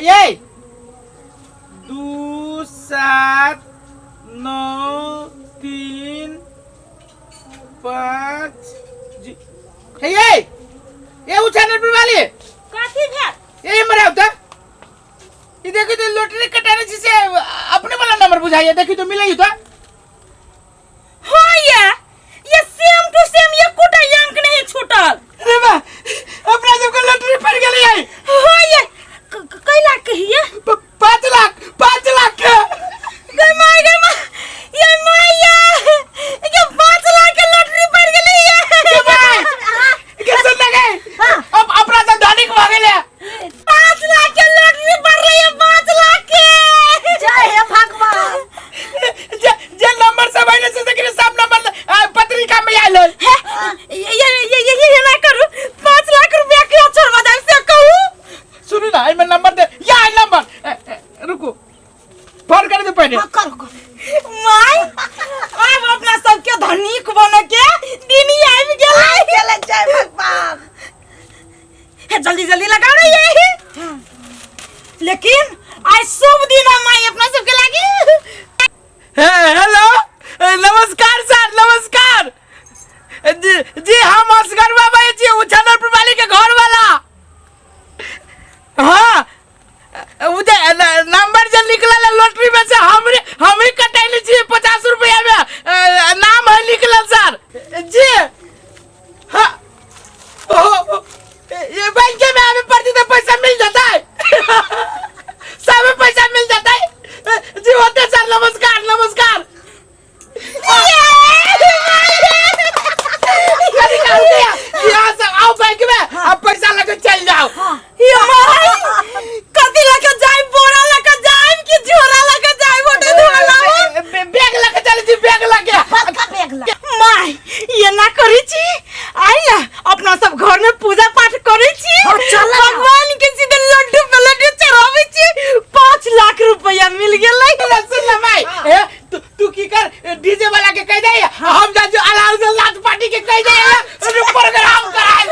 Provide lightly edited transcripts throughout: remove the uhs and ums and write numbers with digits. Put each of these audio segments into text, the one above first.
हे 2 7 9 3 5 जी। हे ये उछानर पर वाली। कथी भेल? ये मरे होता ये देखी तो लॉटरी कटाने से अपने वाला नंबर बुझाइए, देखी तो मिले ही तो। हाँ ये सेम टू सेम, ये कोटा अंक नहीं छूटल। अरे वाह, अपना सबको लॉटरी पड़ गेली है। हाँ ये कै लाख के हिये? 5 लाख, 5 लाख के। गई माय, गई माय, ये माया, ये 5 लाख के लॉटरी पड़ गेली है। गे माय, के सुन लगे? अब अपना सब धनिक भ गेले। 5 लाख के लॉटरी पड़ रही है, 5 लाख के। जय हे भगवान। जे नंबर सब आइले से देखिए सब नंबर पत्रिका में आइल है। हे, ये ये ये ये ना करू, 5 लाख रुपया के अक्षर बदल से कहू। सुनू ना, एमे नंबर दे, या आई नंबर। ए, ए, रुको, फोन कर दे पहले। हाँ, करो, करो। माय, अब अपना सबके धनिक बने के दिन ही आबि गेलै। आबि गेलै, जय भगवान। हे, जल्दी जल्दी लगाओ ना ये। लेकिन आज शुभ दिन है माई अपना सबके लागी। हे, हेलो, ए, नमस्कार सर, नमस्कार जी। जी हम असगर बाबा जी, उछानर प्रणाली के घर वाला। हाँ, उ जे नंबर जे निकलल है लॉटरी में से हमरे हम ही कटैले छी 50 रुपया में। नाम है निकलल सर जी। हाँ, ओ, ये बैंक में हमें पड़ती तो पैसा मिल जाता है, सब पैसा मिल जाता है जी। होते सर, नमस्कार नमस्कार। अरे क्या हो गया? यहाँ से आओ बैंक में, अब पैसा लेके चल जाओ। ये माई, कथी लेके जाए? बोरा लेके जाए कि झोला लेके जाए? बोटे धोला बैग लेके चल जी, बैग लेके। बड़का बैग ला। माय, ये ना करी छी, आई ना अपना सब घर में पूजा पाठ करी छी। हाँ, चल ना। भगवान के सीधे लड्डू पे लड्डू चढ़ावे छी। 5 लाख रुपया मिल गेलै। सुन ना माय, ए, तू की कर, डीजे वाला के कह दे, हम जा जो अलाउ से लात पार्टी के कह दे, अरे प्रोग्राम कराए।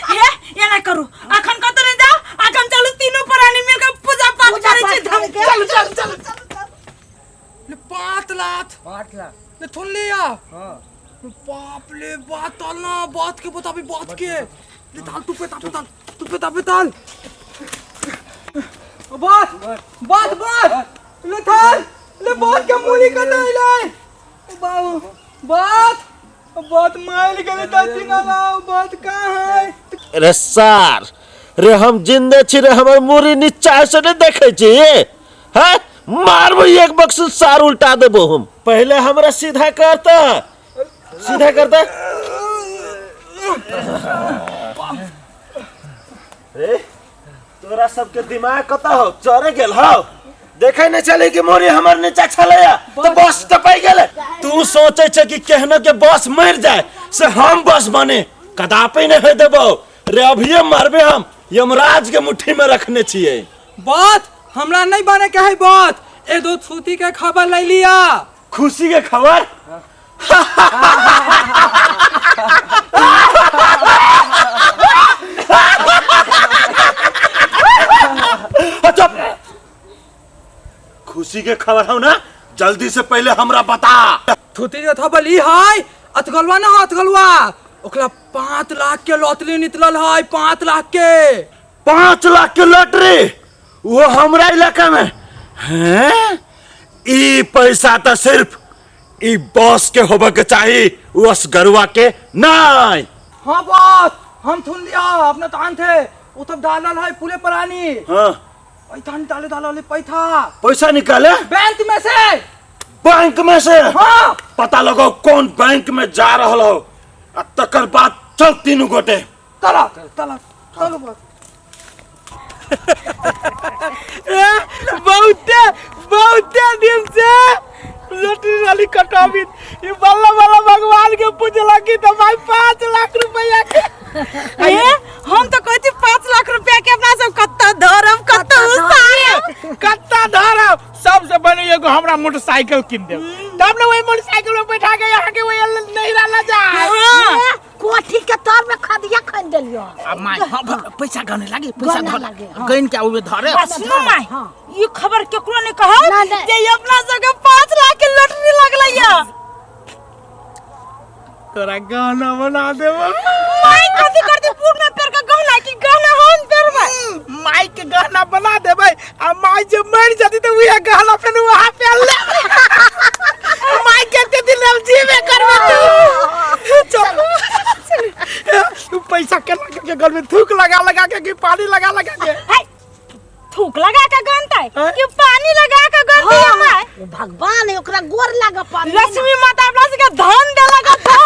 हे, ये ना करू, अखन कत नहीं जाओ, अखन चलू तीनों प्राणी मिलकर पूजा पाठ पूजा करै छी पाठ धम के। चलो चलो चलो चलो। ले 5 लाख। 5 लाख। ले थोन लिया। हाँ। बाप ले बात ताल ना, बात के बताबी बात के। ले ताल तू पे ताल ताल तू पे ताल ताल। बात बात बात ले थाल ले बात के मुली का नहीं ले। बाबू बात बात माइल गेले दादी ना लाओ बात कहाँ है? रे सार रे, हम जिंदे छी रे, हमर मुरी नीचा से नहीं देखे छी हैं? मारबो एक बक्स सार उल्टा देबो हम। पहले हमरा सीधा करता, सीधा करता। रे तोरा सबके दिमाग कता हो चरे गेल हो? देखे नहीं चले कि मोरी हमर नीचा छलैया तो बस टपाई गेले। तू सोचे छे कि केहनो के बस मर जाए से हम बस बने, कदापि नहीं होय देबो रे। अभिये मारबे हम, यमराज के मुट्ठी में रखने छिए। बात हमरा नहीं बने के है बात, ए दो छूती के खबर ले लिया। खुशी के खबर? अच्छा खुशी के खबर हो ना, जल्दी से पहले हमरा बता। थुती के खबर ई है, अतगलवा ना अतगलवा ओकरा 5 लाख के लॉटरी निकलल है। 5 लाख के। 5 लाख के लॉटरी वो हमरा इलाका में हैं? ई पैसा तो सिर्फ ई बॉस के होबे के चाही, वो असगरुआ के नहीं। हाँ बॉस, हम सुन लिया अपना तान थे वो सब डालल है पूरे प्राणी। हाँ। पैसा निकाले डालल है पैसा। पैसा निकाले बैंक में से। बैंक में से? हाँ। पता लगाओ कौन बैंक में जा रहा हो, आ तकर बाद चल तीनों गोटे। चलो चलो चलो बॉस। बहुते बहुते दिन से लॉटरी वाली कटाबी ये बल्ला बल्ला भगवान के पूजला की तो भाई 5 लाख रुपया के। ए, हम तो कहै छी 5 लाख रुपया के अपना सब कत्ता धरब, कत्ता उसारब। कत्ता धरब। सबसे पहले एगो हमरा मोटरसाइकिल किन देब, तब ना वही मोटरसाइकिल में बैठा के यहाँ के वही नैहरा ला जाए। हाँ। कोठी के तर में खदिया खन देलियो। आ माय, हाँ, पैसा गने लागे, पैसा गने धर लागे, हाँ। गन के उमे धरे। आ सुनो माय, हाँ। ये खबर केकरो नहीं कहो ना, ना। जे ई अपना सबके 5 लाख के लॉटरी लगलै या। तोरा गहना बना देबो। माय कथी करती पूर में पेर के गहना की गहना हम पेरबै? माई के गहना बना देबै आ माई जे मर जती त उहे गहना फेन वहाँ पेर ले। माई के एते दिन हम जीवे करबै तू। चल तू पैसा केना के घर में थूक लगा लगा के कि पानी लगा लगा के? है, थूक लगा के गनतै हैं? कि पानी लगा के गनतै? माय ओ भगवान है, ओकरा गोर लाग पानी। लक्ष्मी माता अपना सबके धन देलक धन।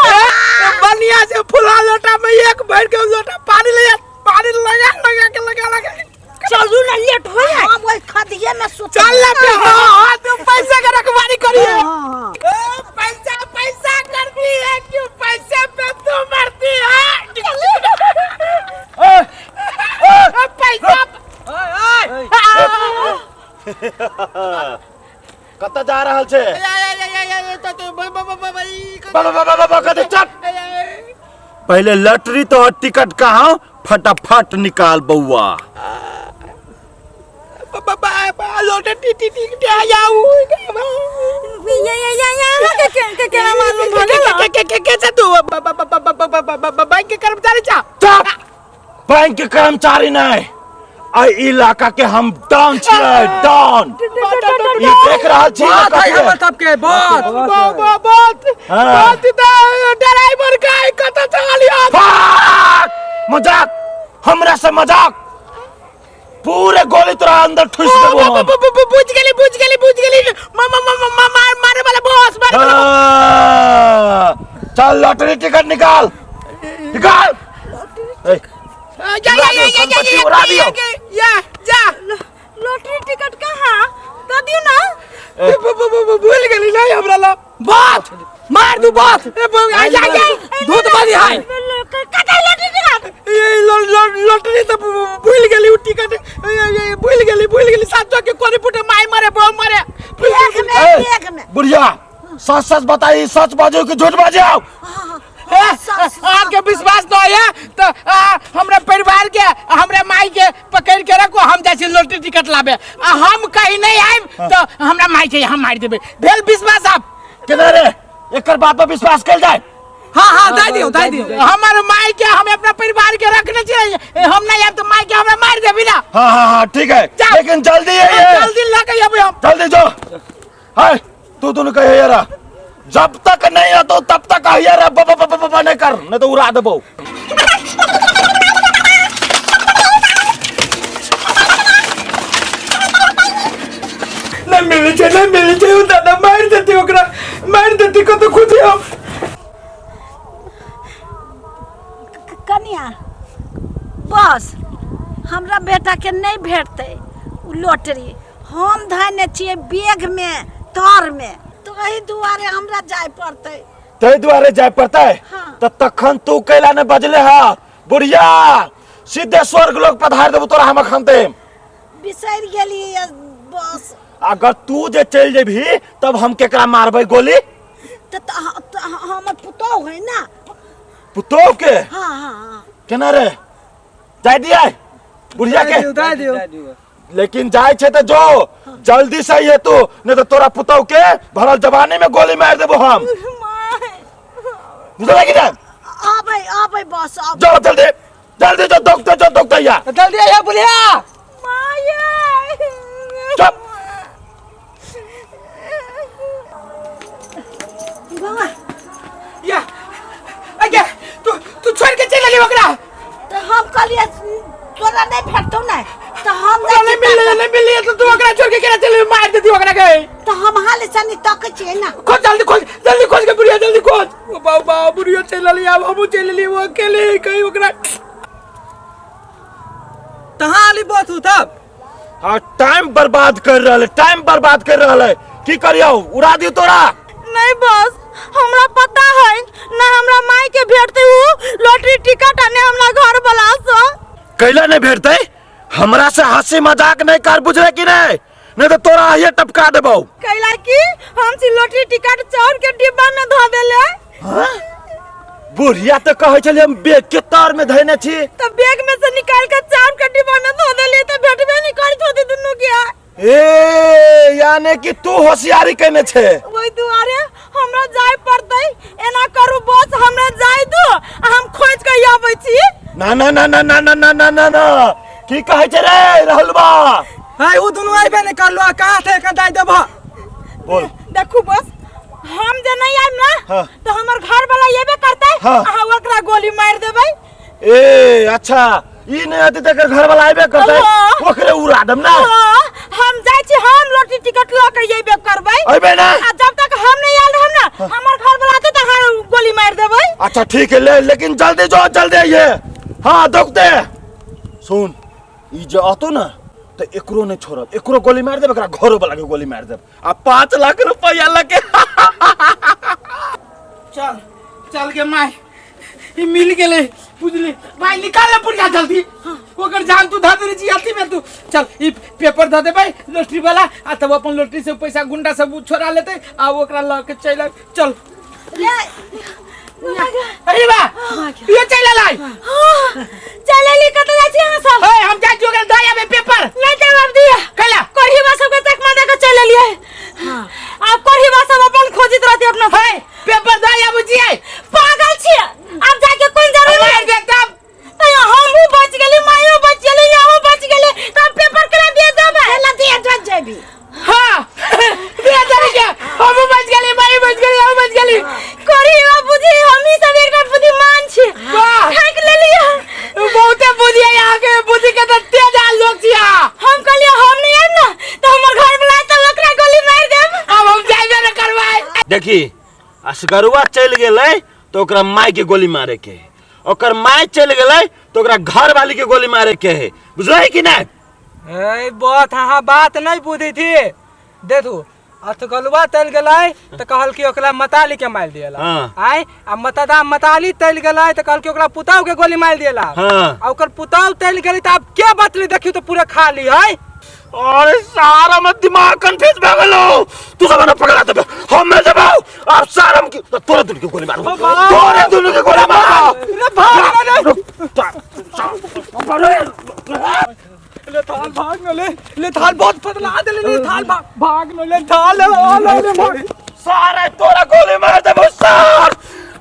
बनिया से फुला लोटा में एक भर के लोटा पानी ले जा, पानी लगा लगा के लगा लगा के। चलू ना, लेट हो जाए। हम ओइ खदिये में सुत चल ना पे। हाँ हाँ, तू पैसा के रखवारी करिए। हाँ, हाँ। ए, पैसा पैसा करती है क्यों? पैसे पे तू मरती है। ए, पैसा। कतऽ जा रहल छै? बाबा बाबा बाबा, कथी? चुप। पहले लॉटरी तो टिकट कहाँ, फटाफट निकाल बउआ। ये ये ये ये के के केना मालूम भऽ गेल? कैसे तू बैंक के कर्मचारी छा? चुप। बैंक के कर्मचारी नहीं, आई इलाका के हम डॉन छियै, डॉन। ई देख रहल छी बात है कथी? हमर सबके बात। बहुत हाँ। बहुत ड्राइवर का कतऽ चलियो? फक! मजाक, हमरा से मजाक? पूरे गोली तोरा अंदर ठुस देबो हम। बुझ गेली, बुझ गेली, बुझ गेली। मारे वाला बॉस, मारे वाला। हाँ। चल, लॉटरी टिकट निकाल, निकाल। ए, जा जा जा जा जा। उड़ा दियो। या जा। लॉटरी टिकट कहाँ दऽ दियौ ना। भूल गेली नहीं हमरा ला। बात मार दू, बात ए, आ जा जा। धूत बाजी है। कतऽ लॉटरी टिकट? ये लॉटरी तो भूल गेली, उ टिकट ये भूल गेली, भूल गेली। सात के कोनी फुटे माई मरे, बो मरे। बैग में। ए, बैग में। बुढ़िया, सच सच बताई, सच बाजू कि झूठ बाजू? आपके विश्वास न है तो हमरा परिवार के, हमरा माई के पकड़ के रखो, हम जाइ लॉटरी टिकट लाबे आ हम कहीं नहीं आइब तो हमरा माई के यहाँ मार देबे। भेल विश्वास आप? केना रे, एकर बात पर विश्वास कल जाए? हाँ हाँ, दे दियो, दे दियो। हमर माई के हम अपना परिवार के रखने छियै, हम नहीं आइब तो माई के हमरा मार देबी ना। हाँ हाँ हाँ, ठीक है। जा। लेकिन जल्दी है ये। जल्दी लेके अबै हम। जल्दी जो हाय, तू दोनों कहे यारा, जब तक नहीं आता तब तक आहिया ब ब ब ब नहीं कर, नहीं तो उड़ा देबो। नहीं मिले छै, नहीं मिले छै। उ दादा मार देती, ओकरा मार देती। कत खुशी हम। कनिया, बस हमरा बेटा के नहीं भेटतै उ लॉटरी। हम धने छियै बैग में तर में, तो एहि दुआरे हमरा जाय पड़तै। ताहि दुआरे जाय पड़तै? हाँ। तऽ तखन तू कैला ने बजले हा बुढ़िया? सीधे स्वर्ग लोक पधार देबो तोरा हम अखन ते। बिसरि गेलियै बस। अगर तू जे चलि जेबही तब हम केकरा मारबै गोली? तऽ हमर पुतोहु है ना। पुतोह के? हाँ हाँ हाँ। केना रे, जाय दिया बुढ़िया के? दे दियो। लेकिन जाय छै तऽ जो जल्दी से अइहे तू, नहीं तो तोरा पुतोह के भरल जवानी में गोली मार देबो हम, बुझल कि नहीं? आबै आबै बस, आबै। जाओ जल्दी जल्दी, जो दौगते जो दौगते या। जल्दी आइए बुढ़िया। चुप। बाबा। या अगे, तू तू छोड़ के चल गेली ओकरा। तऽ हम कहलियै तोरा नहीं भेटतौ ने तऽ हम तोरा नहीं मिलले, नहीं मिलले तो तू ओकरा छोड़ के केना चल? मार देती ओकरा के। तऽ हम हाल सनी तकै छियै ना। खोज, जल्दी खोज, जल्दी खोज के बुढ़िया, जल्दी खोज। ओ बाबा, बुढ़िया चल लेली, अब हमहू चल लेली, वो अकेले ही कहीं ओकरा। तहाँ आली बात हो तब। हाँ, टाइम बर्बाद कर रहल है, टाइम बर्बाद कर रहल है। की करियौ, उड़ा दियौ तोरा? नहीं बस, हमरा पता है ना हमरा माई के भेटते उ लॉटरी टिकट आ ने हमरा घर वाला से। कैला नहीं भेटतै? हमरा से हंसी मजाक नहीं कर, बुझले कि नहीं? नहीं तो तोरा आइए टपका देबौ। कैला कि हम सी लॉटरी टिकट चाउर के डिब्बा में धो देले। बुढ़िया तऽ कहै छलै हम बैग के तर में धैने छी। तऽ बैग में से निकाल के चाउर के डिब्बा में धो देलियै तऽ भेटबे नहि करैत होतै दुनू के। ए यानी कि तू होशियारी केने छे। ओहि दुआरे हमरा जाय पड़तै। एना करू बस हमरा जाय दू आ हम खोज के आबै छी। ना ना ना ना ना ना ना ना ना ना की कहै छै रे रहलबा? हाय उ दुनू आइबे नहीं करलो आ कहाँ थे एकर दाइ देबह? बोल। देखू बस हम जे नहीं आइब ना हाँ। तो हमर घर वाला एबे करतै। हाँ। अहाँ ओकरा गोली मारि देबै। ए अच्छा ई नहीं होते त घर वाला आइबे करतै। हाँ। ओकरे उड़ा देम ना। हाँ, हम जाइ छी, हम लॉटरी टिकट लऽ के अयबे करबै। अइबे ना? आ जब तक हम नहीं आयल रहब ना हमर घर वाला आते तऽ अहाँ गोली मारि देबै। अच्छा ठीक है ले, लेकिन जल्दी जो जल्दी आइए। हाँ दौड़ते सुन ई जे अतो ना तो एकरो नहीं छोड़ब, एकरो गोली मार देब, एकरा घरो वाला के गोली मार देब आ 5 लाख रुपया लगे। चल चल के माय ई मिल गेलै बुझली। भाई निकाल ले पुड़िया जल्दी, ओकर जान तू धऽ देने छी अथी में तू। चल ई पेपर धऽ देबै लॉटरी वाला आ तब अपन लॉटरी से पैसा गुंडा सब छोड़ा लेतै आ ओकरा लऽ के चलि आबि। चल अरे बा ये चलि एलै। चल एली। कतऽ जाइ छी अहाँ सब? हे हम जाइ छी ओकरा दऽ आबै पेपर। नहीं जवाब दिया। कैला? कोढ़ीबा सबके चकमा दऽ के चलि एलियै। आब कोढ़ीबा सब अपन खोजैत रहतै अपना। हे पेपर दऽ आबै छियै। पागल छियै, आब जाके कोन जरूरी? मारि दे तब। तैयो हमहूँ बचि गेली, मायो बचि गेली, अहूँ बचि गेली, तब पेपर केना दिए देबै? केना दिए जब जेबी? हाँ दिए देबै के हमहूँ बचि गेली, मायो बचि गेली, अहूँ बचि गेली। कोढ़ीबा बुझी हमही सब एकटा बुद्धिमान छी। वाह। ठकि लेलियै। बहुते बुद्धि है यहाँ के, बुद्धि के तऽ तेज आल लोग छी अहाँ। हम कहलियै हम नहीं आयब ना तऽ हमर घर वाला तऽ ओकरा गोली मारि देब। आब हम जाइबे ने करबै। देखी असगरुआ चलि गेलै तऽ ओकरा माय के गोली मारे के है, ओकर माय चलि गेलै तऽ ओकरा घर वाली के गोली मारे के है, बुझलै कि नहीं? ए बात अहाँ बात नहीं बुझी थी। देखू अथगलुआ तल गेलै तऽ कहल कि ओकरा मताली के मारि दियला। हाँ। आय आ मतदा मताली तल गेलै तऽ कहल कि ओकरा पुतहु के गोली मारि दियला। हाँ। आ ओकर पुतहु तल गेलै तऽ आब के बचलै? देखियौ तऽ पूरा खाली है। अरे सारा में दिमाग कंफ्यूज भए गेलो। तू सब ना पकड़ा देबे, हम नहीं देबो। अब सारा में तोरे दुनू के गोली मारू, तोरे दुनू के गोली मारू। रे भाग ना रे। ले थाल भाग न ले, ले थाल बहुत पतला देले, ले थाल भाग भाग न ले थाल, ले ले ले भाग। सारे तोरा गोली मार देबो सर।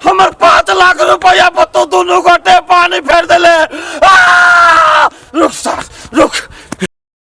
हमर 5 लाख रुपया पर तू दुनू गोटे पानी फेर देले। आ! रुक सर रुक।